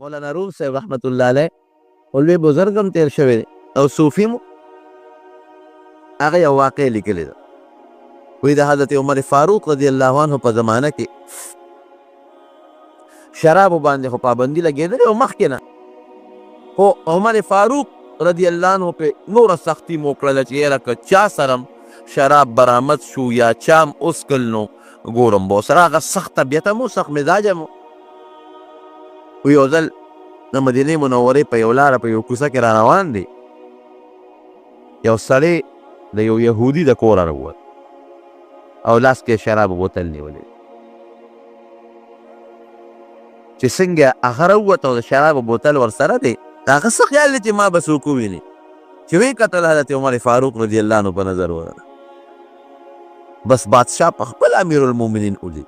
مولانا روم صاحب رحمت الله علیه خو لوی بزرګ هم تیر شوی دی او صوفي مو هغه یو واقع لیکلی ده. وی د حضرت عمر فاروق رضی الله عنه په زمانه کې شرابو باندې خو پابندي لګېدلې او مخکې نه، خو عمر فاروق رضی الله عنه په نوره سختي مو کړله چې یاره که چا سره شراب برآمد شو یا چا هم وڅکل نو ګورم به ورسره. هغه سخت طبیعت هم و، سخت مزاج هم و. یو ځل د مدینې منورې په یو لاره په یو کوڅه کې را روان دی، یو سړی د یو یهودي د کوره راووت او لاس کې شراب بوتل نیولی. چې څنګه هغه راووت او د شرابو بوتل ورسره دی، د هغه څه خیال دی چې ما به څوک وویني؟ چې ویې کتل حضرت عمر فاروق رضی الله عنه په نظر ورغی، بس بادشاه په خپل امیرالمؤمنین ولید.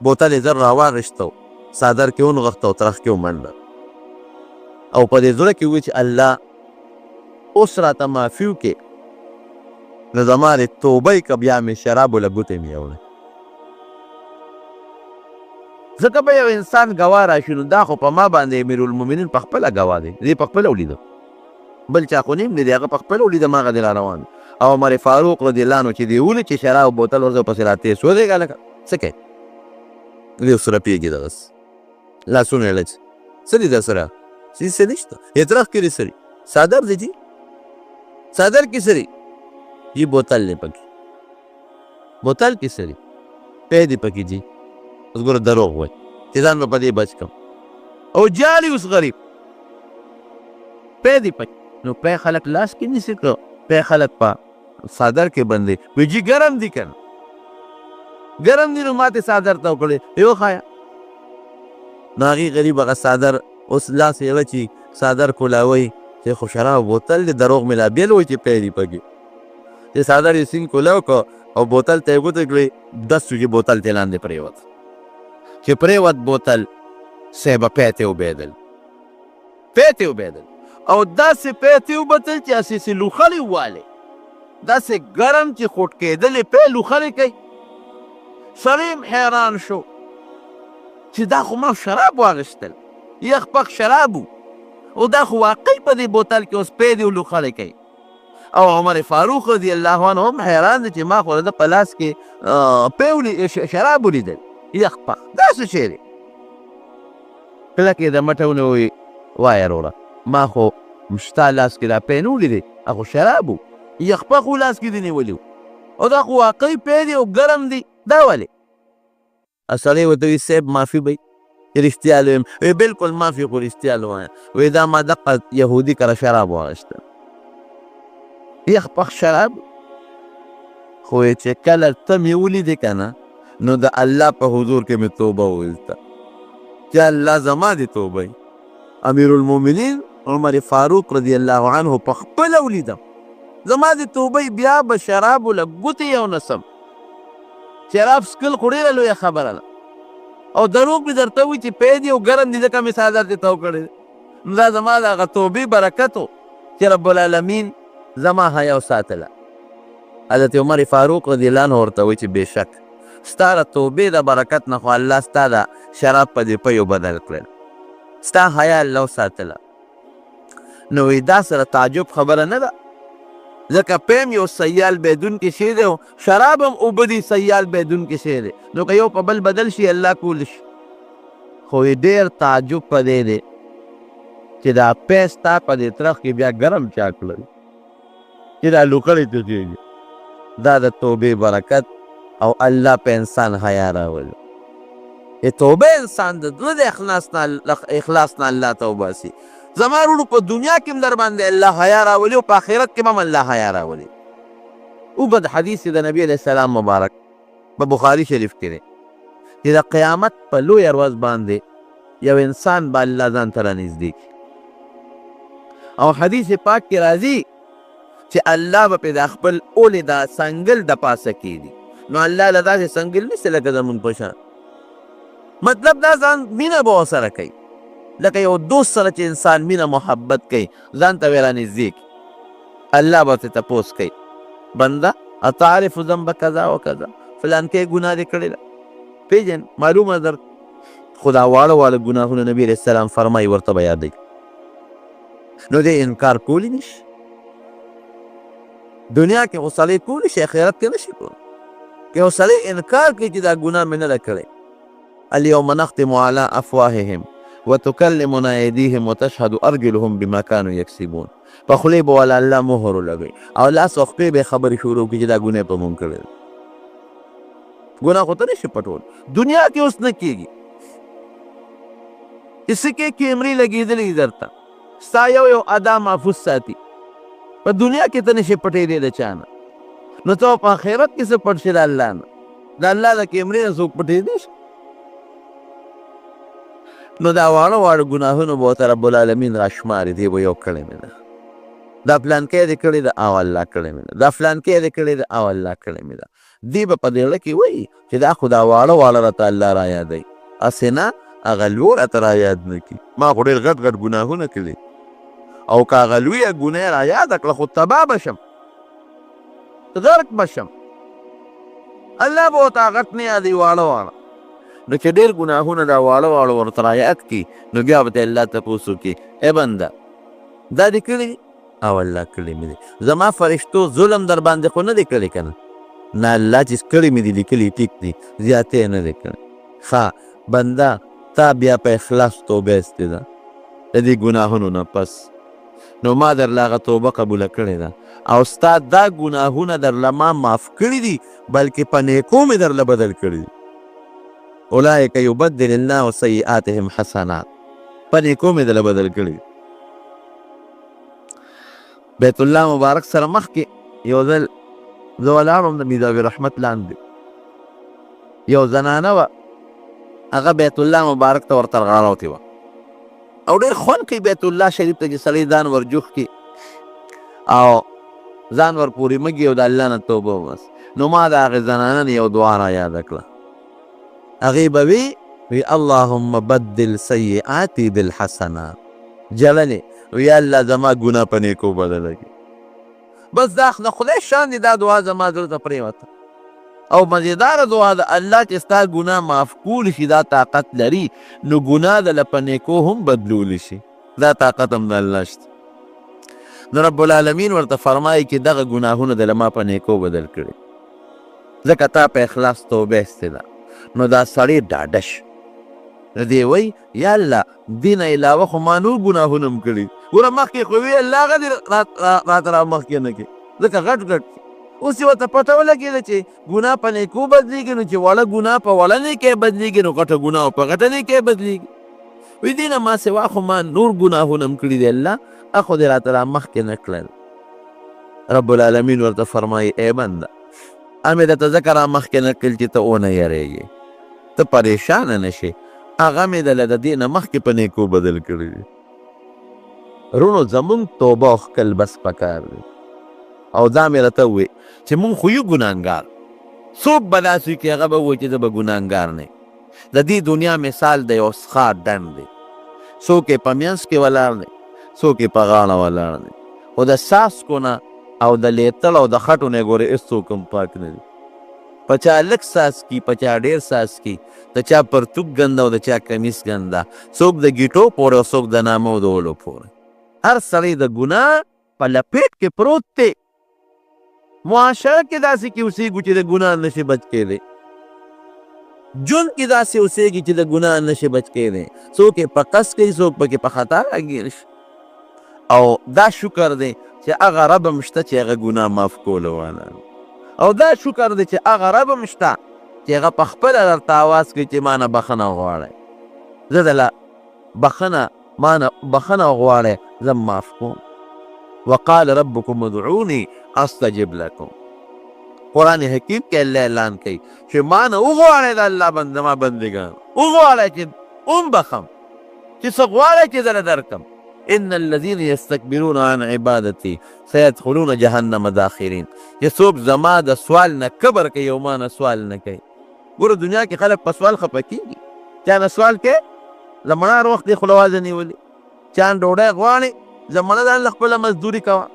بوتل یې زر راواغیست او څادر کې ونغښت او ترخ کې ومنډه او په دې زړه کې وویل چې الله اوس راته معافي وکړي نو زما دې توبه یې که بیا مې شرابو له ګوتې مې یوړې. ځکه به یو انسان ګواه راشي نو دا خو په ما باندې امیرالمؤمنین په خپله ګواه دی، دې په خپله ولیده، بل چا خو نه هم لیدی، هغه په خپله ولیده، ما هغه دی را روان. او عمر فاروق رضی الله عنه چې دی ولید چې شراب بوتل ورته پسې راتېز شو، ودرېږه هلکه، څه کوې؟ دی اوس رپېږي دغسې لاسونه یې لڅ، څه دي در سره؟ څه نشته. یې ترخ کې دي څه دي؟ څادر دی جي، څادر کې څه دي؟ جي بوتل دی پکې. بوتل کې څه دي؟ پی دی پکې جي. اوس ګوره دروغ وایي چې ځان به په دې بچ کړم او جالي اوس غریب پی دی پکې. نو پی خلک لاس کې نیسي که پی خلک په څادر کې بندي؟ وی جي ګرم دي که نه ګرم دي، نو ماته څادر ته وکړې یو ښایه. نو هغې غریب هغه څادر اوس لاس یې چې څادر کولاوی چې خو شراب بوتل دی، دروغ مې لا بیل وایي چې پی دي پکې. چې څادر یې سین کولاو که او بوتل ته یې ګوتې کړې، دس شو چې بوتل ته لاندې پرېوت. چې پرېوت بوتل صاحبه پی ته وبېدل، پی ته وبېدل او داسې پی ته وبتل چې هسې سې لوخړې ووالې، داسې ګرم چې خوټ کېدلې پی لوخړې کوي. سړی هم حیران شو چې دا خو ما شراب واخیستل، یخ پخ شراب وو او دا خو واقعي په دې بوتل کې اوس پی دی او لوخړې کوي. او عمر فاروق رضی الله عنه هم حیران دی چې ما خو د په لاس کې پی شراب ولیدل یخ پخ، دا څه شی دی؟ کلک یې د مټه ونیوی، وایه وروره ما خو ستا لاس کې دا پی نه ولیدی، هغه خو شراب وو، یخ پخ و لاس کې دې نیولی وو او دا خو واقعي پی دی او ګرم دی، دا ولې؟ سړی ورته وي صاحب معافي به رښتیا لویم؟ وی بالکل معافي، خو رښتیا لویم. وی دا ما دقه یهودي کره شراب واغېستل، یخ پخ شراب، خو چې کله ته مې ولیدې که نه نو د الله په حضور کې مې توبه وویسته چې الله زما دې توبه وي. امیرالمؤمنین عمر فاروق رضی الله عنه په خپله ولیدم، زما دې توبه، بیا به شرابو له ګوتې یو نسم. شراب څکل خو ډېره لویه خبره ده او دروغ مې درته وویل چې پی دي او ګرم دي، ځکه مې څادر دې تاو کړی دی. نو دا زما د هغه توبې برکت و چې رب العالمین زما حیا وساتله. حضرت عمر فاروق رضی الله عنه ورته وایي چې بېشک ستا د توبې د برکت نه خو الله ستا د شراب په دې پیو بدل کړل، ستا حیا الله وساتله. نو وی دا سره تعجب خبره نه ده، ځکه پیم یو سیال بېدونکی شی دی او شراب هم اوبه دي، سیال بېدونکی شی دی، نو که یو په بل بدل شي الله کولی شي. خو وی ډېر تعجب په دې دی چې دا پی ستا په دې ترخ کې بیا ګرم چا کړل چې دا لوخړې ته کېږي. دا د توبې برکت او الله په انسان حیا راولي. توبه انسان د زړه د اخلاص نه الله ته وباسي. زما وروڼو په دنیا کې هم در باندې الله حیا راولي او په آخرت کې هم الله حیا راولي. اوږد حدیث د نبی علیه السلام مبارک په بخاري شریف کې دی چې د قیامت په لویه ورځ باندې یو انسان به الله ځان ته رانږدې کړي او حدیث پاک کې راځي چې الله به پرې دا خپل اولې دا څنګل د پاسه کېږدي. نو الله له داسې څنګل نشته لکه زمونږ په شان، مطلب دا ځان مینه به ورسره کوي لکه یو دوست سره چې انسان مینه محبت کوي، ځان ته به رانږدې کړي. الله به ترې تپوس کوي، بنده اتعرف ذنب کذا و کذا، فلانکی ګناه دې کړې ده پېژنې، معلومه در خو دا واړه واړه ګناهونه نبی علیه السلام فرمایي ورته به یادوي، نو دی انکار کولی نشي. دنیا کې خو سړی کولی شي، آخرت کې نشي کولی. که یو سړی انکار کوي چې دا ګناه مې نه ده کړې، الیوم نختم علی افواههم وتکلمنا ایدیهم وتشهد ارجلهم بما كانوا یکسبون. په خولې به ولا الله مهر ولګوي او لاس او خپې به خبرې شروع کړي چې دا ګناه په مونږ کړې ده. ګناه خو ته نشي پټول، دنیا کې اوس نه کېږي چې څه کې کیمرې لګېدلې دي درته، ستا یو یو ادا محفوظ ساتي. په دنیا کې ته نشې پټېدی د چا نه، نو ته په آخرت کې څه پټ شې د الله نه؟ د الله د کیمرې نه څوک پټېدی شي؟ نو دا واړه واړه ګناهونه به ورته رب العالمین راشماري، دی به یو کړی مې ده، دا فلانکی دې کړې ده او الله کړې مې ده، دا فلانکی دې کړې ده او الله کړې مې ده. دی به په دې زړه کې وایي چې دا خو دا واړه واړه راته الله را یادوي، هسې نه هغه لوی راته را یاد نه کړي، ما خو ډېر غټ غټ ګناهونه کړي او که هغه لویه ګناه را یاده کړه خو تباه به شم، غرق به شم. الله به ورته غټ نه یادوي، واړه واړه. نو چې ډېر ګناهونه دا واړه واړه ورته را یاد کړي، نو بیا به الله تپوس وکړي، ای بنده دا دې کړي؟ او الله کړي مې دي. زما فرشتو ظلم در باندې خو نه دی کړی که نه؟ نه الله چې کړي مې دي لیکلي ټیک دي، زیاتی نه دی کړی. ښه بنده تا بیا په اخلاص توبه ایستې ده د دې ګناهونو نه پس، نو ما درله هغه توبه قبوله کړې ده او ستا دا ګناهونه درله ما معاف کړي دي، بلکې په نیکو مې درله بدل کړي دي. اولئک یبدل الله سیئاتهم حسنات، په نیکو مې درله بدل کړي دي. بیت الله مبارک سره مخکې یو ځل زه ولاړ وم د میزاب رحمت لاندې، یو زنانه وه، هغه بیت الله مبارک ته ورته غاړه وه او ډېر خوند کوي بیت الله شریف ته چې سړی ځان ورجوخ کړي او ځان ورپورې مږي او د الله نه توبه وباسي. نو ما د هغې زنانه نه یو دعا را یاده کړه، هغې به وي وی اللهم بدل سیئاتی بالحسنات، ژړلې وی یا الله زما ګناه په نیکو بدله کړي. بس دا د خدای شان دی، دا دعا زما زړه ته پرېوته او مزیداره دعا ده. الله چې ستا ګناه معاف کولی شي، دا طاقت لري، نو ګناه د له په نیکو هم بدلولی شي، دا طاقت هم د الله شته. نو رب العالمین ورته فرمایي چې دغه ګناهونه د له ما په نیکو بدل کړي، ځکه تا په اخلاص توبه ایستې ده. نو دا سړی ډاډه شي، نو دی وایي یا الله دې نه علاوه خو ما نور ګناهونه هم کړي. ګوره مخکې خو وی الله هغه دې راته را مخکې نه کړي، ځکه غټ غټ. اوس یې ورته پته ولګېده چې ګناه په نیکو بدلېږي، نو چې وړه ګناه په وړه نیکۍ بدلېږي، نو غټه ګناه په غټه نیکۍ بدلېږي. وی دې نه ما سوا خو ما نور ګناهونه هم کړي دي، الله هغه خو دې راته را مخکې نه کړل. رب العالمین ورته فرمایي ای بنده مې درته ځکه را مخکې نه کړل چې ته ونه یریږې، ته پریشانه نه شې، هغه مې دله د دې نه مخکې په نیکو بدل کړي دي. وروڼو زمونږ توبه او ښکل بس پکار دی. او دا مې راته وویل چې مونږ خو یو ګناهګار، څوک به داسې وي چې هغه به ووایي چې زه به ګناهګار نه یم. د دې دنیا مثال د یو سخا ډنډ دی، څوک یې په منځ کې ولاړ دی، څوک یې په غاړه ولاړ دی، خو د څاڅکو نه او د لیتړ او د خټو نه ګورې هېڅوک هم پاک نه دي. په چا لږ څاڅکي، په چا ډېر څاڅکي، د چا پرتوګ ګنده او د چا کمیس ګنده، څوک د ګیټو پورې او څوک د نامه او د ولو پورې. هر سړی د ګناه په لپیټ کې پروت دی. معاشره کې داسې کې اوسېږو چې د ګناه نه شي بچ کېدی، ژوند کې داسې اوسېږي چې د ګناه نه شي بچ کېدی، څوک یې په قصد کوي، څوک پکې په خطا راګیر شي. او دا شکر دی چې هغه رب هم شته چې هغه ګناه معاف کولو والا، او دا شکر دی چې هغه رب هم شته چې هغه په خپله درته اواز کوي چې ما نه بخښنه وغواړی، زه دله بخښنه ما نه بخښنه وغواړی، زه معاف کوم. وقال ربکم ادعوني استجب لکم. قرآن حکیم کې الله اعلان کوي چې ما نه وغواړی د الله بنده، ما بندګان وغواړی چې هم بخښم، چې څه غواړی چې زه له درکم. ان الذين يستكبرون عن عبادتي سيدخلون جهنم داخرين. چې څوک زما د سوال نه کبر کوي او ما نه سوال نه کوي. ګوره دنیا کې خلک په سوال خفه کېږي، چا نه سوال کوي زمړه هر وخت یې خوله وازه نیولې، چا نه ډوډۍ غواړي زمړه ځان له خپله مزدوري کوه،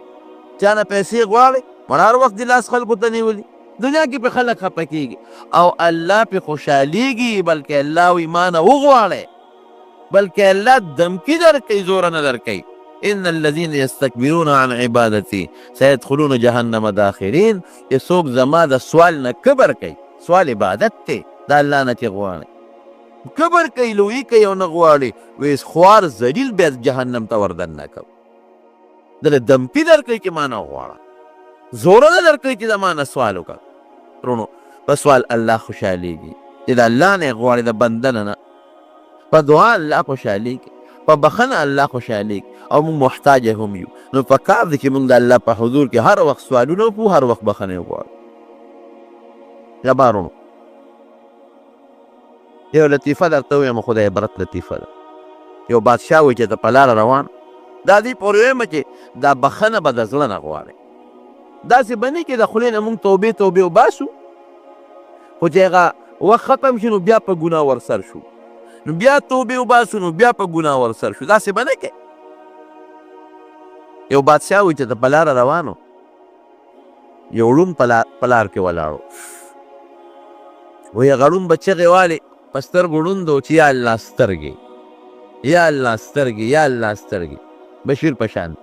چا نه پیسې غواړي مړه هر وخت دې لاس خلکو ته نیولي. دنیا کې په خلک خپه کیږي او الله په خوشحالیږي، بلکې الله وی مانه وغواړي، بلکې الله دمکی درکوي، زور نه درکوي. ان الذين يستكبرون عن عبادتي سيدخلون جهنم داخرين. چې څوک زما د سوال نه کبر کوي، سوال عبادت دی، دا الله نه چې غواړي کبر کوي، لوی کوي او نه غواړي، وی خوار ذلیل بیا جهنم ته وردننه کوي. دله دمکی درکوي چې ما نه غواړه، زور نه درکوي چې زما نه سوال وکړه. وروڼو، په سوال الله خوشحالېږي چې د الله نه یې غواړي، د بنده نه نه. په دعا الله خوشحالېږي، په بخښنه الله خوشحالېږي، او موږ محتاج هم یو. نو په کار دی چې موږ د الله په حضور کې هر وخت سوالونه وکړو، هر وخت بخښنه وغواړو. زما وروڼو، یو لطیفه درته ووایم، خو د عبرت لطیفه ده. یو بادشاه وایي چې ته په لاره روان، دا دې پورې وایم چې دا بخښنه به د زړه نه غواړې، داسې به نه کې د خولې نه موږ توبې توبې وباسو، خو چې هغه وخت ختم شي نو بیا په ګناه ورسر شو، نو بیا توبې وباسو، نو بیا په ګناه ورسر شو، داسې به نه کې. یو بادشاه وایي چې ته په لاره روانو، یو ړوند په لار کې ولاړو، وایي هغه ړوند به چغې والې په سترګو ړوند و چې یا الله سترګې، یا الله سترګې، یا الله سترګې، بشیر په شان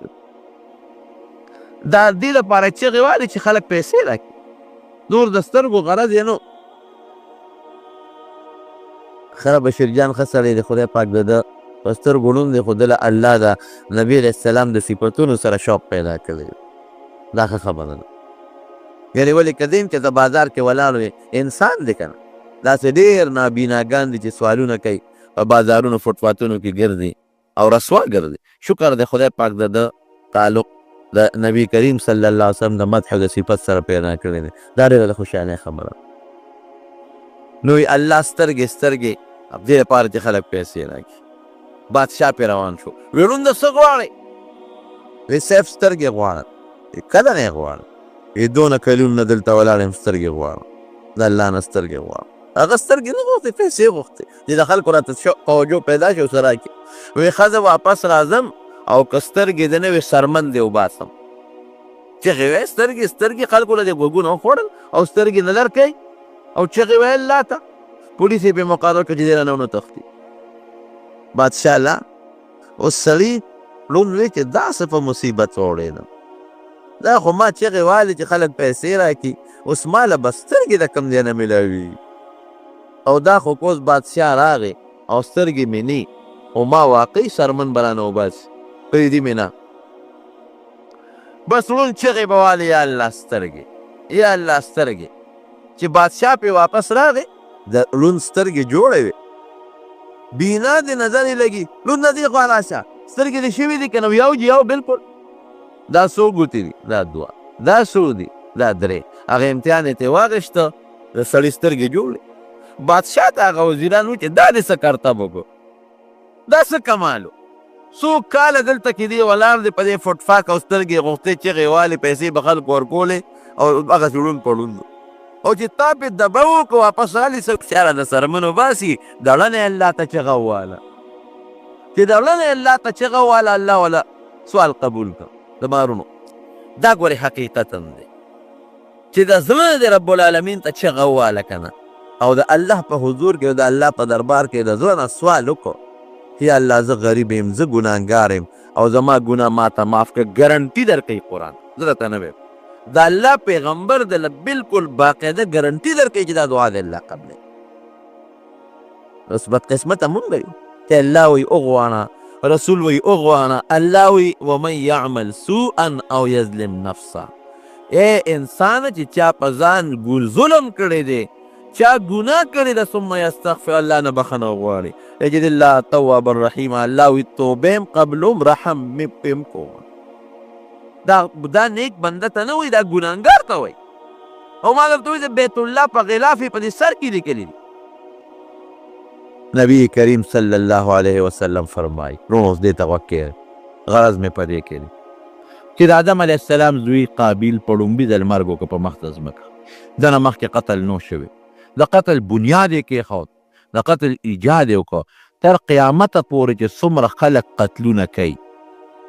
دا دې لپاره چغې والې چې خلک پیسې راکړي، نور د سترګو غرض یې نو. خره بشیر جان ښه سړی دی، خدای پاک د ده په سترګو ړوند دی، خو ده له الله د نبي علیه السلام د صفتونو سره شوق پیدا کړی دی. دا ښه خبره ده. یعنې ولې که دیم چې ته بازار کې ولاړ وې، انسان دی که نه، داسې ډېر نابیناګان دي چې سوالونه کوي، په بازارونو فوټپاتونو کې ګرځي او رسوا ګرځي. شکر دی خدای پاک د ده تعلق د نبی کریم صلی الله علیه وسلم د مدح او د صفت سره پیدا کړی دی. دا ډېره د خوشحالۍ خبره ده. نو الله سترګې سترګې دې لپاره چې خلک پیسې راکړي. بادشاه پې روان شو، وی ړونده څه غواړې؟ وی صاحب سترګې غواړم. کله نه یې غواړم؟ وی دونه کلونه نه دلته ولاړ یم، سترګې غواړم، د الله نه سترګې غواړم. هغه سترګې نه غوښتې، پیسې غوښتې چې د خلکو راته توجه پیدا شي او څه راکړي. وی ښځه واپس راځم او که سترګې دې نه وي څرمن دې وباسم. چغې وایې سترګې سترګې، خلکو له دې غوږونه وخوړل او سترګې نه درکوي، او چغې وایې الله ته. پولیس یې پرې مقرر کړ چې دی رانه ونه تښتي. بادشاه لا اوس سړي ړوند وی چې دا څه په مصیبت واوړېدم، دا خو ما چغې والې چې خلک پیسې راکړي، اوس ما له به سترګې د کوم ځای نه میلاوي؟ او دا خو که اوس بادشاه راغی او سترګې مې نی، او ما واقعي څرمن به رانه وباسي، پرېږدي مې نه. بس ړوند چغې به والې یا الله سترګې، یا الله سترګې. چې بادشاه پې واپس راغی، د ړوند سترګې جوړې وې، بینا دې نظر یې لګي، ړوند دې خوا راشه، سترګې دې شوې دي که نه؟ یو جي یو، بالکل. دا څو ګوتې دي؟ دا دوه. دا څو دي؟ دا درې. هغه امتحان یې ترې واخیسته، د سړي سترګې جوړې. بادشاه ته هغه وزیران وو چې دا دې څه کرتب وکړو، دا څه کمال و، څو کاله دلته کې دی ولاړ دی په دې فوټفاک او سترګې یې غوښتې، چغې والې، پیسې به خلکو ورکولې او هغسې ړوند په ړوند. او چې تا پې دبه وکړو واپس راغلی، څه چاره د څرمن وباسي، د ړنې الله ته چغه وواله، چې د ړنې الله ته چغه وواله، الله وله سوال قبول کړ. زما وروڼو، دا ګورې حقیقت هم دی چې د زړه نه دې رب العالمین ته چغه وواله که نه، او د الله په حضور کې او د الله په دربار کې د زړه نه سوال وکړو چې یا الله زه غریب یم، زه ګناهګار یم او زما ګناه ما ته معاف کړه، ګارنټي درکوي قرآن، زه درته نه وایم، د الله پیغمبر دله بالکل باقاعده ګارنټي درکوي چې دا دعا دې الله قبلوي. اوس بدقسمته مونږ یو چې الله وایي وغواړه، رسول وایي وغواړه، الله وایي ومن یعمل سوءا او یظلم نفسه. ای انسان چې چا په ځان ظلم کړی دی، چا ګناه کړې ده، ثم یستغفر، الله نه بخښنه وغواړي، یجد الله تواب الرحیم، الله وایي توبه هم قبلوم، رحم مې پرې هم کوم. دا نیک بنده ته نه وایي، دا ګناهګار ته وایي. او ما درته وویل د بیت الله په غلاف یې په دې سر کې لیکلي دي. نبی کریم صلی الله علیه وسلم فرمایي، وروڼو اوس دې ته غوږ کېږئ، غرض مې په دې کې دی چې د آدم علیه السلام زوی قابیل په ړومبي ځل مرګ وکړ په مخ د ځمکه، ده نه مخکې قتل نو شوی، د قتل بنیاد یې کېښود، د قتل ایجاد یې وکړ، تر قیامته پورې چې څومره خلک قتلونه کوي،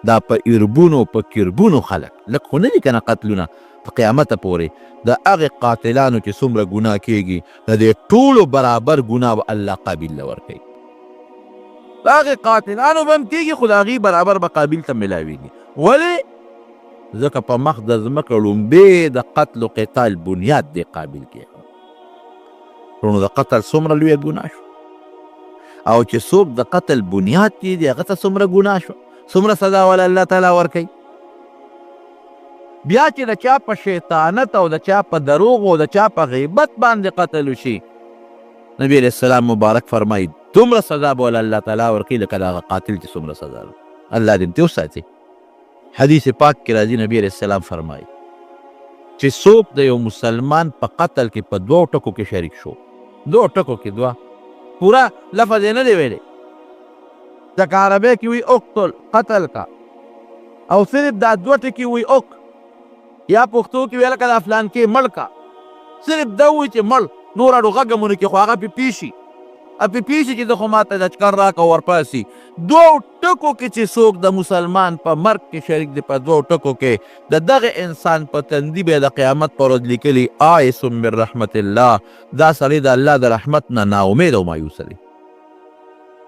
دا په اربونو په کربونو خلک، لږ خو نه دي که نه قتلونه، په قیامت پورې د هغې قاتلانو چې څومره ګناه کیږي، د دې ټولو برابر ګناه به الله قابیل له ورکوي. د هغې قاتلانو به هم کیږي، خو د هغې برابر به قابیل ته ملاویږي. ولې؟ ځکه په مخ د ځمکه ړومبی د قتل و قتال بنیاد دی قابیل کېښود. وروڼو، د قتل څومره لویه ګناه شوه، او چې څوک د قتل بنیاد کېږي هغه ته څومره ګناه شوه، څومره سزا وله الله تعالی ورکوي. بیا چې د چا په شیطانت او د چا په دروغ او د چا په غیبت باندې قتل وشي، نبی علیه السلام مبارک فرمایي دومره سزا به وله الله تعالی ورکوي لکه د هغه قاتل چې څومره سزا ده. الله دې ترې وساتي. حدیث پاک کې راځي، نبی علیه السلام فرمایي چې څوک د یو مسلمان په قتل کې په دوو ټکو کې شریک شو، دوو ټکو کې، دوه پوره لفظ یې نه دی ویلی، ځکه عربی کې وی اقتل، قتل کا، او صرف دا دوه ټکي وی اوک، یا پښتو کې وی لکه دا فلان کې مړ کا، صرف دا وی چې مړ، نور اړو غږ مونږ کې خو هغه پې پیشي اپی پیشي چې د خو ماته دچکر راکه ورپاسي. دوو ټکو کې چې څوک د مسلمان په مرګ کې شریک دی، په دوو ټکو کې د دغه انسان په تندي به د قیامت پر ورځ لیکلي آیس من رحمت الله، دا سړی د الله د رحمت نه ناامید او مایوسه دی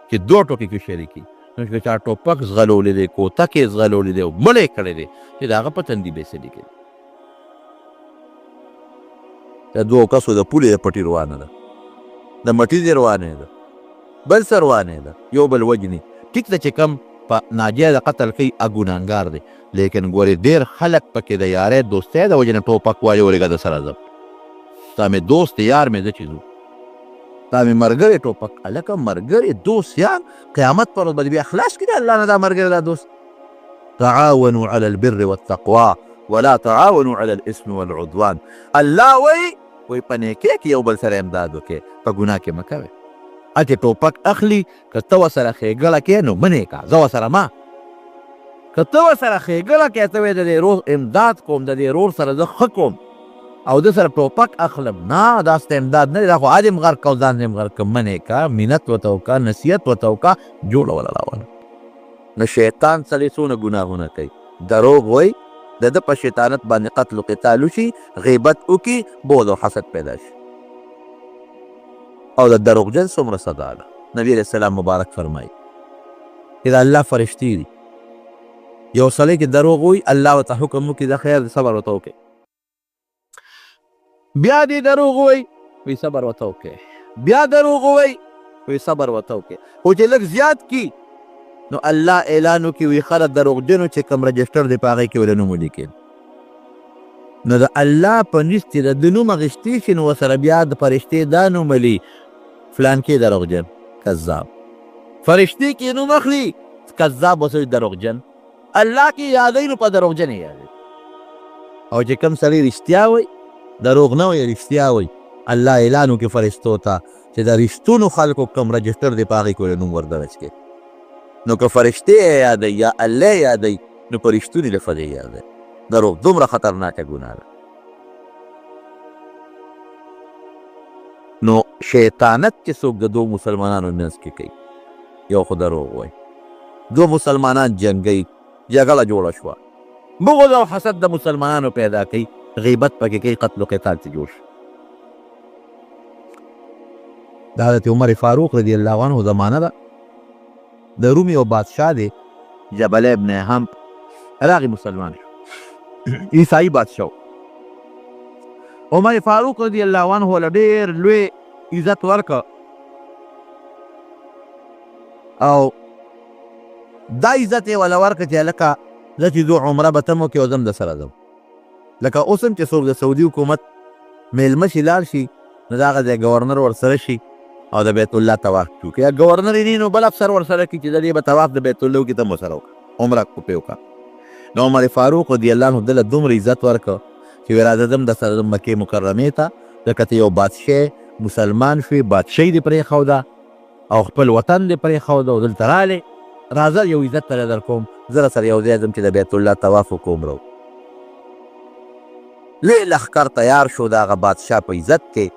چې دوو ټکو کې شریکي. نو چې چا ټوپک ځغلولی دی، کوتک یې ځغلولی دی او مړ یې کړی دی، چې د هغه په تندي به یې څه لیکلي؟ د دوو کسو د پولې د پټي روانه ده، د مټیزې روانه ده، بل څه روانه ده، یو بل وژني. ټیک ده چې کم په ناجایزه قتل کوي هغه ګناهګار دی، لیکن ګورې ډېر خلک پکې د یارۍ دوستۍ د وجې نه ټوپک والي ورېږه د سره ځم، ستا مې دوست یار مې ده چې ځو، دا مې مرګری ټوپک. هلکه مرګری دوست یار قیامت پر ورځ به دې بیا خلاص کړي د الله نه دا مرګری دا دوست. تعاونوا علی البر والتقوا ولا تعاونوا علی الاثم والعدوان. الله وایي وایي په نیکۍ کې یو بل سره امداد وکړئ، په ګناه کې مه کوئ. چې ټوپک اخلي که ته ورسره ښېګړه کې نو منې کا، زه ورسره ما که ته ورسره ښېګړه کې، ته وایې د دې ورور امداد کوم، د دې ورور سره زه ښه کوم او د سره ټوپک اخلم، نه، دا ستا امداد نه دی، دا خو هدې هم غرق او ځان دې هم غرق. منې کا، منت ورته وکړه، نصیحت ورته وکړه، جوړه وله راوله. نو شیطان سړی څونه ګناهونه کوي، دروغ وایي، د ده په شیطانت باندې قتل و قتال وشي، غیبت وکړي، بغض او حسد پیدا شي. او د دروغجن څومره سزا ده. نبی علیه السلام مبارک فرمایي چې د الله فرشتې دي، یو سړی چې دروغ وایي الله ورته حکم وکړي د خیر صبر ورته وکړي، بیا دې دروغ وایي وی صبر ورته وکړي، بیا دروغ وایي وی صبر ورته وکړي، خو چې لږ زیات کی نو الله اعلان وکړي وی خره دروغجنو چې کوم رجسټر دی په هغې کې ولې نوم ولیکي. نو د الله په نزد چې د ده نوم اخیستی شي نو ورسره بیا د فرشتې دا نوم ولي فلان کې دروغجن کذاب، فرشتې کې نوم اخلي کذاب ورسره دروغجن، الله کې یادوي نو په دروغجن یې یادوي. او چې کوم سړی رښتیا وایي، دروغ نه وایي، رښتیا وایي، الله اعلان وکړي فرشتو ته چې د رښتونو خلکو کوم رجسټر دی په هغې کې ورله نوم وردرج کړي. نو که فرشتې یې یادوي یا الله یې یادوي نو په رښتوني لفظ یې یادوي. دروغ دومره خطرناکه ګناه ده. نو شیطانت چې څوک د دوو مسلمانانو منځ کې کوي، یو خو دروغ وایي، دوه مسلمانان جنګوي، جګړه جوړه شوه، بغض او حسد د مسلمانانو پیدا کوي، غیبت پکې کوي، قتل و قتال چې جوړ شي. د حضرت عمر فاروق رضی الله عنه زمانه ده، د روم یو بادشاه دی جبل ابن هم راغی مسلمان شو، عیسائی بادشاه. عمر فاروق رضی الله عنه له ډېر لوی عزت ورکړ او دا عزت یې وله ورکړ چې هلکه زه چې ځو عمره به ته هم وکړې او زه هم در سره ځم. لکه اوس هم چې څوک د سعودي حکومت مېلمه شي لاړ شي نو د هغه ځای ګورنر ورسره شي او د بیت الله طواف پرې وکړي، یا ګورنر یې نه نو بل افسر ورسره کړي چې د دې به طواف د بیت الله وکړي، ته هم ورسره وکړه عمره پرې وکړه. نو عمر فاروق رضی الله عنه ده له دومره عزت ورکړ چې وایي راځه ځم در سره ځم مکې مکرمې ته، ځکه ته یو بادشاه مسلمان شوې، بادشاهي دې پرېښوده او خپل وطن دې پرېښود او دلته راغلې، راځه یو عزت ته در کوم، زه در سره یو ځای ځم چې د بیت الله طواف وکړو عمره وکړو. لوی لښکر تیار شو د هغه بادشاه په عزت کې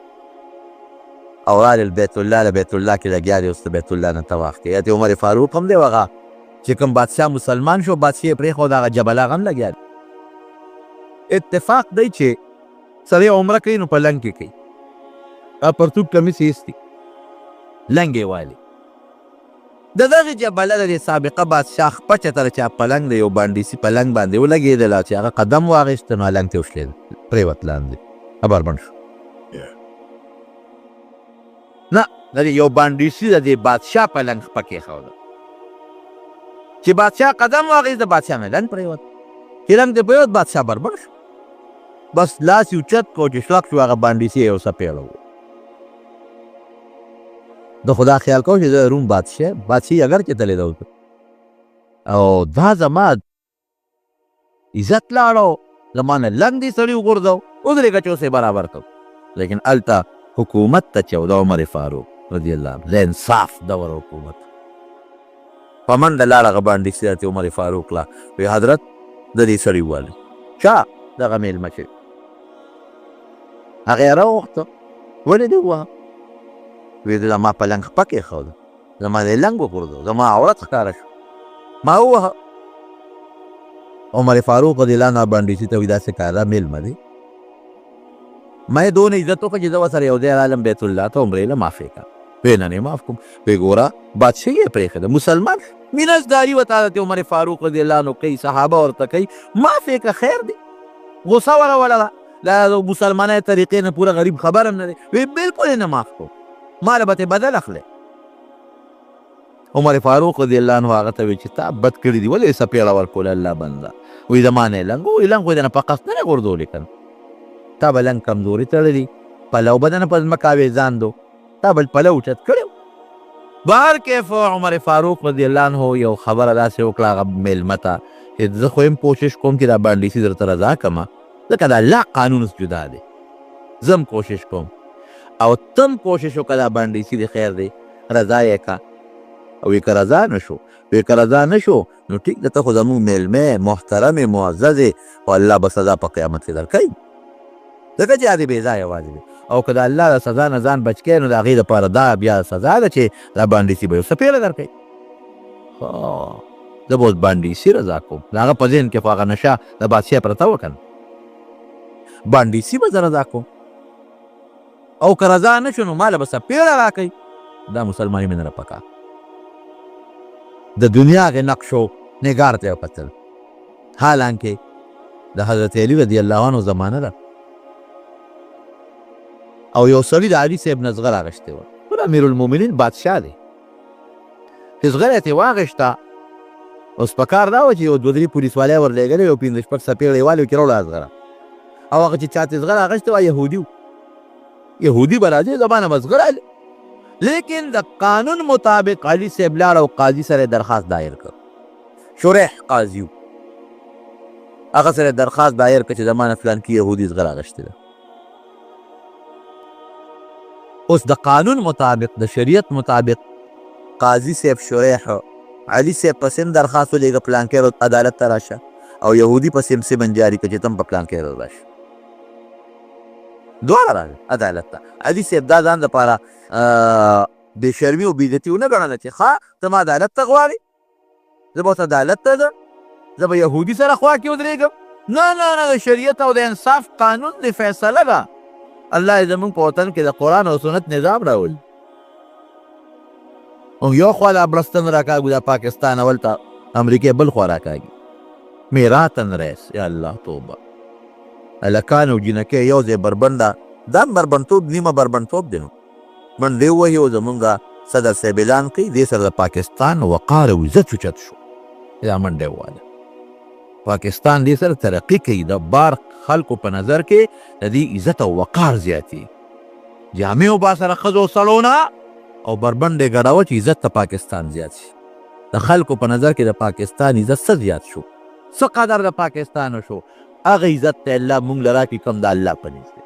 او راغلل بیت الله له، بیت الله کې لګیا دی اوس د بیت الله نه طواف کوي. حضرت عمر فاروق هم دی، هغه چې کوم بادشاه مسلمان شو بادشاه یې پرېښود هغه جبل هغه هم لګیا دی. اتفاق دی چې سړی عمره کوي نو په لنګ کې کوي، پرتوګ کمیس یې ایستي، لنګ یې والي. د دغې جبله د دې سابقه بادشاه خپه چې تر چا پلنګ د یو بانډیسي پلنګ باندې ولګېدله، چې هغه قدم واخیست نو لنګ ته وشلېد، پرېوت لاندې، بربنډ شو. نه، د دې یو بانډیسي د دې بادشاه پلنګ خپه کېښوده، چې بادشاه قدم واخیست د بادشاه نه لنګ پرېوت، چې لنګ ترې پرېوت بادشاه بربنډ شو. بس لاس یې اوچت کړو چې شلق شو، هغه بانډیسي یې یو څپېړه وو. د خدا خیال کو چې زه روم بادشاه، بادشاهي اګر چې تللی ده او دا زما عزت لاړو، زما نه لنګ دې سړي وغورځو، ودرېږه چې اوس یې برابر کړم. لیکن هلته حکومت ته چې د عمر فاروق رضی الله عنه د انصاف دور حکومت په منډه لاړ، هغه باندې چې عمر فاروق لا وی حضرت د دې سړي والي چا دغه مېلمه چې هغه یې راوغوښته، ولې دې ووهه؟ وی زما پلنګ خپه کېښوده، زما دې لنګ وغورځو، زما عورت ښکاره شو، ما ووهه. عمر فاروق رضی الله عنه باندې چې ته وی داسې کار دا مېلمه دی، ما یې دونه عزت وکړ چې زه ورسره یو ځای رالم بیت الله ته عمرې له، معاف یې کړه. وی نه نه معاف کوم. وی ګوره بادشاهي یې پرېښې ده، مسلمان مینځداري ورته حضرت عمر فاروق رضی الله عنه کوي، صحابه ورته کوي، معاف یې کړه، خیر دی. غوسه وروله ده، دا مسلمانۍ طریقې نه پوره غریب خبر هم نه دی. وی بالکل یې نه معاف کوم، ما له به ترې بدل اخلې. عمر فاروق رضی الله عنه هغه ته وی چې تا بد کړي دي، ولې یې څپېړه ورکوله الله بنده؟ وایي زما نه یې لنګ ووایي، لنګ خو یې درنه په قصد نه دی غورځولی که نه، تا به لنګ کمزوري تړلي، پلو به درنه په ځمکه آوېزان دو، تا بل پلو اوچت کړی. بهر کیف عمر فاروق رضی الله عنه یو خبره داسې وکړه هغه مېلمه ته چې زه خو هم کوشش کوم چې دا بانډیسي درته رضا کړم، ځکه د الله قانون اوس جدا دی، زه هم کوشش کوم او ته هم کوشش وکړه، دا بانډیسي دې خیر دی رضا یې که. او که رضا نه شو، وی که رضا نه شو نو ټیک ده، ته خو زموږ مېلمه محترم معزز، خو الله به سزا په قیامت کې درکوي، ځکه چې هغې بې ځایه واجب دی. او که د الله د سزا نه ځان بچ کړې نو د هغې دپاره دا بیا سزا ده چې دا بانډیسي به یو څپېړه درکوي. زه به اوس بانډیسي رضا کوم، د هغه په ذهن کې خو هغه نشه د بادشاه پرته وه که نه، بانډیسي به زه رضا کوم، او که رضا نه شو نو ماله به څپېړه راکوي، دا مسلماني مې نه ده پکار. د دنیا هغې نقش و نګار ته یې وکتل، حالانکه د حضرت علی رضی الله عنه زمانه ده او یو سړي د علي صاحب نه زغره اخیستې وه، ګوره امیرالمؤمنین بادشاه دی، چې زغره یې ترې واخیسته، اوس په کار دا وه چې یو دوه درې پولیس والا یې ورلېږلی، یو پنځه شپږ څپېړې یې والي چې راوړه زغره، او هغه چې چا ترې زغره اخیستې وه یهودي و، یهودي به راځي زما نه به زغره اخلي. لیکن د قانون مطابق علي صاحب لاړ او قاضي سره یې درخواست دایر کړ، شریح قاضي و، هغه سره یې درخواست دایر کړ چې زما نه فلانکي یهودي زغره اخیستې ده. اوس د قانون مطابق د شریعت مطابق قاضي صاحب شریح علي صاحب پسې هم درخواست ولېږه پلانکی ورځ عدالت ته راشه، او یهودي پسې هم سمن جاري کړ چې ته هم په پلانکی ورځ راشه. دواړه راغلل عدالت ته. علي صاحب دا ځان دپاره بې شرمي او بې عزتي ونه ګڼله چې ښه ته ما عدالت ته غواړې، زه به اوس عدالت ته ځم، زه به یهودي سره خوا کې ودرېږم. نه نه نه، د شریعت او د انصاف قانون دی، فیصله ده. الله یې زمونږ په وطن کې د قرآن او سنت نظام راولي. موږ یو خوا دا بړستن راکاږو، دا پاکستان اول ته امریکې بل خوا راکاږي. میراتن ریس، یا الله توبه. هلکان او جینکۍ یو ځای بربنډه، دا هم بربنډتوب نیمه بربنډتوب دی نو. منډې ووهي او زمونږ صدر صاحب اعلان کوي، دې سره د پاکستان وقار او عزت اوچت شو. دا منډه وواله، پاکستان دې سره ترقي کوي، د بار خلکو په نظر کې د دې عزت او وقار زیاتي. جامې وباسه د ښځو او سړو نه او بربنډې ګډوه چې عزت د پاکستان زیات شي. د خلکو په نظر کې د پاکستان عزت څه زیات شو، څه قدر د پاکستان شو، هغه عزت ته الله مونږ له راکړي کوم د الله په نزد دی.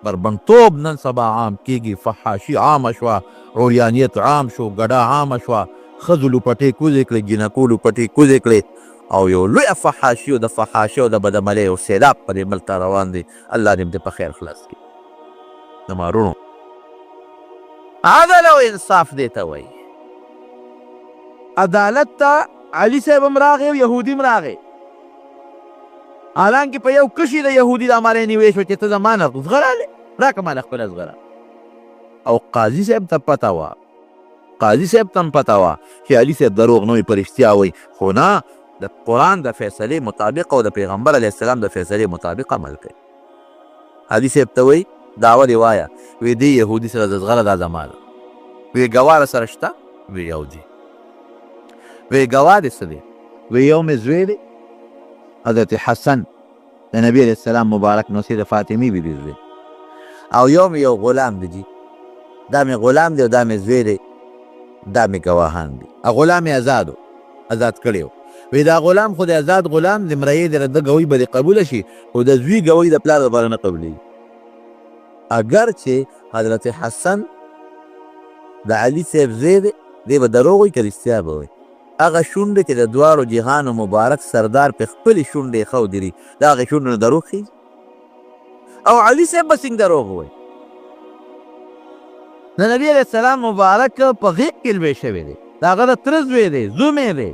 بربنډتوب نن سبا عام کېږي، فحاشي عامه شوه، عریانیت عام شو، ګډا عامه شوه، ښځو لوپټې کوزې کړې، جینکو لوپټې کوزې کړې، او یو لویه فحاشي او د فحاشي او د بدعملۍ یو سیلاب په دې ملک ته روان دی. الله دې په خیر خلاص کړي. زما وروڼو، عدل او انصاف دې ته وایي. عدالت ته علي صاحب هم راغی او یهودي هم راغی. حالانکه په یو کشي د یهودي د امارې نیوې شو چې ته زما نه زغره لې راکه ماله خپله زغره. او قاضي صاحب ته پته وه، قاضي صاحب ته هم پته وه چې علي صاحب دروغ نه وایي، په رښتیا وایي، خو نه د قرآن د فیصلې مطابق او د پیغمبر علیه السلام د فیصلې مطابق عمل کوي. علي صاحب ته وایي دعوه دې وایه، وی دې یهودي سره د زغره دا زما ده، وی ګواه سره شته، وی یو دی، وی ګواه دې څه دی، وی یو مې زوی دی حضرت حسن د نبی علیه السلام مبارک نوسې د فاطمې بي بي زوی، او یو مې یو غلام دی جی، دا مې غلام دی او دا مې زوی دی، دا مې ګواهان دي. غلام یې ازادو ازاد کړی و، وی دا غلام خو د ازاد غلام دی، مریې دی، د ګوی به دې قبوله شي، خو د زوی ګوی د پلار لپاره نه قبلېږي. اګر چې حضرت حسن د علي صاحب زوی دی، دی به دروغ وایي که رښتیا به وایي؟ هغه شونډې چې د دواړو جهانو مبارک سردار پې خپلې شونډې ایښودې دي، د هغې شونډو نه دروغ خېژي؟ او علي صاحب به څنګه دروغ ووایي؟ د نبي علیه السلام مبارک په غېږ کې لوی شوی دی، د هغه د تره زوی دی، زوم یې دی،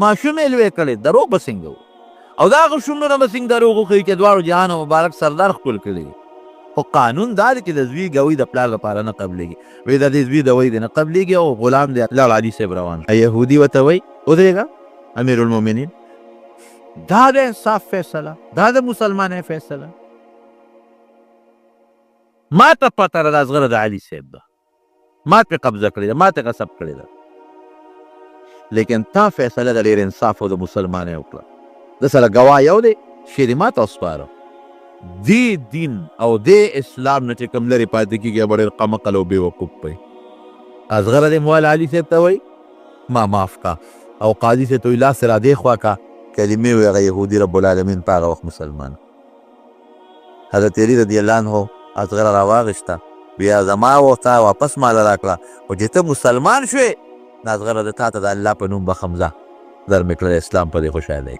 ماشوم یې لوی کړی، دروغ به څنګه ووایي؟ او د هغه شونډو نه به څنګه دروغ وښیي چې دواړو جهانو مبارک سردار ښکل کړي دي؟ خو قانون دا دی چې د زوی ګوی د پلار لپاره نه قبلېږي. وی د دې زوی دوی دی نه قبلېږي او غلام دی. لاړ علي صاحب روان شو. یهودي ورته وایي ودرېږه امیرالمؤمنین، دا د انصاف فیصله، دا د مسلمانۍ فیصله، ما ته پته ده دا زغره د علي صاحب ده، ما پرې قبضه کړې ده، ما ترې غصب کړې ده، لیکن تا فیصله د ډېر انصاف او د مسلمانۍ وکړه، د سره ګواه یو دی، شی دې ما ته وسپاره. دې دین او دې اسلام نه چې کوم لرې پاتې کېږي هغه به ډېر قمقل او بېوقوف وي. اصغر دې مواله علي صاحب ته وایي ما معاف کا، او قاضي صاحب ته وایي لاس را دې خوا کا، کلمې وایي هغه یهودي رب العالمین په هغه وخت مسلمان. حضرت علی رضی الله عنه اصغر راواغشته، بیا زما و تا واپس مال راکړه، خو چې ته مسلمان شوې نو اصغره زه تا ته د الله په نوم بخښم، ځه در مې کړل اسلام په دې خوشحاله.